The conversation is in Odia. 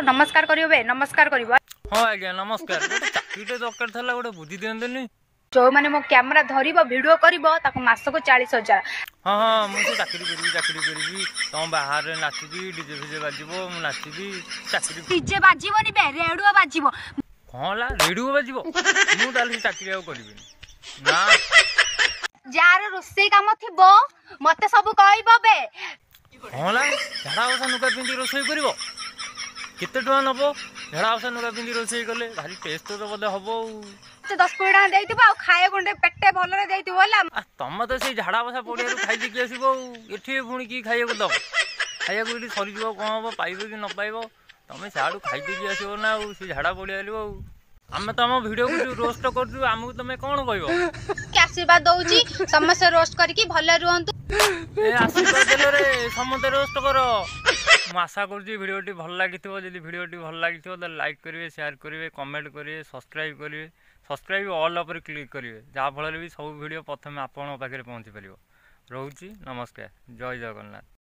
ନମସ୍କାର କରିବ ବେ, ନମସ୍କାର କରିବ। ହଁ ଆଜ୍ଞା, ନମସ୍କାର। ଗୋଟେ ଚାକିରିଟେ ଦରକାର ଥିଲା, ଗୋଟେ ବୁଝି ଦିଅନ୍ତୁନି। ଯୋଉମାନେ ମୋ କ୍ୟାମେରା ଧରିବ, ଭିଡିଓ କରିବ, ତାକୁ ମାସକୁ 40,000। ହଁ, ମୁଁ ସେ ଚାକିରି କରିବି, ଚାକିରି କରିବି। ତମ ବାହାରେ ନାଚିବି, ଡିଜେ ଫିଜେ ବାଜିବ, ମୁଁ ନାଚିବି, ଚାକିରି। ଡିଜେ ବାଜିବନି ବେ, ରେଡିଓ ବାଜିବ। କଣ ହେଲା, ରେଡିଓ ବାଜିବ? ମୁଁ ତାହେଲେ ସେ ଚାକିରି ଆଉ କରିବିନି ନା। ଯାହାର ରୋଷେଇ କାମ ଥିବ, ମତେ ସବୁ କହିବ ବେ। କଣ ହେଲା, ଝାଡ଼ା ବସା ନୁଗା ପିନ୍ଧି ରୋଷେଇ କରିବ? କେତେ ଟଙ୍କା ନବ? ଝାଡ଼ା ବସା ନୁଗା ପିନ୍ଧି ରୋଷେଇ କଲେ ଭାରି ଟେଷ୍ଟ ତ ବୋଧେ ହବ ଆଉ। 10-20 ଟଙ୍କା ଦେଇଥିବ ଆଉ ଖାଇବାକୁ ଟିକେ ପେଟେ ଭଲରେ ଦେଇଥିବ ହେଲା। ତମେ ତ ସେଇ ଝାଡ଼ା ବସା ପଡ଼ିଆରୁ ଖାଇଦେଇକି ଆସିବ, ଆଉ ଏଠି ପୁଣି କି ଖାଇବାକୁ ଦବ? ଖାଇବାକୁ ଏଠି ସରିଯିବ, କଣ ହବ, ପାଇବ କି ନ ପାଇବ? ତମେ ସିଆଡ଼ୁ ଖାଇଦେଇକି ଆସିବ ନା ଆଉ ସେ ଝାଡ଼ା ପଡ଼ିଆ ଆଉ ଆମେ ତମ ଭିଡ଼ିଓକୁ ଯୋଉ ରୋଷ୍ଟ କରୁଛୁ, ଆମକୁ ତମେ କଣ କହିବ? ଆଶୀର୍ବାଦ ଦଉଛି, ସମସ୍ତେ ରୋଷ୍ଟ କରିକି ଭଲରେ ରୁହନ୍ତୁ। ଏ ଆଶୀର୍ବାଦ ଦେଲରେ, ସମସ୍ତେ ରୋଷ୍ଟ କର। ମୁଁ ଆଶା କରୁଛି ଭିଡ଼ିଓଟି ଭଲ ଲାଗିଥିବ। ଯଦି ଭିଡ଼ିଓଟି ଭଲ ଲାଗିଥିବ, ତାହେଲେ ଲାଇକ୍ କରିବେ, ସେୟାର କରିବେ, କମେଣ୍ଟ କରିବେ, ସବସ୍କ୍ରାଇବ୍ କରିବେ, ସବସ୍କ୍ରାଇବ୍ ଅଲ୍ ଉପରେ କ୍ଲିକ୍ କରିବେ, ଯାହାଫଳରେ ବି ସବୁ ଭିଡ଼ିଓ ପ୍ରଥମେ ଆପଣଙ୍କ ପାଖରେ ପହଞ୍ଚି ପାରିବ। ରହୁଛି, ନମସ୍କାର, ଜୟ ଜଗନ୍ନାଥ।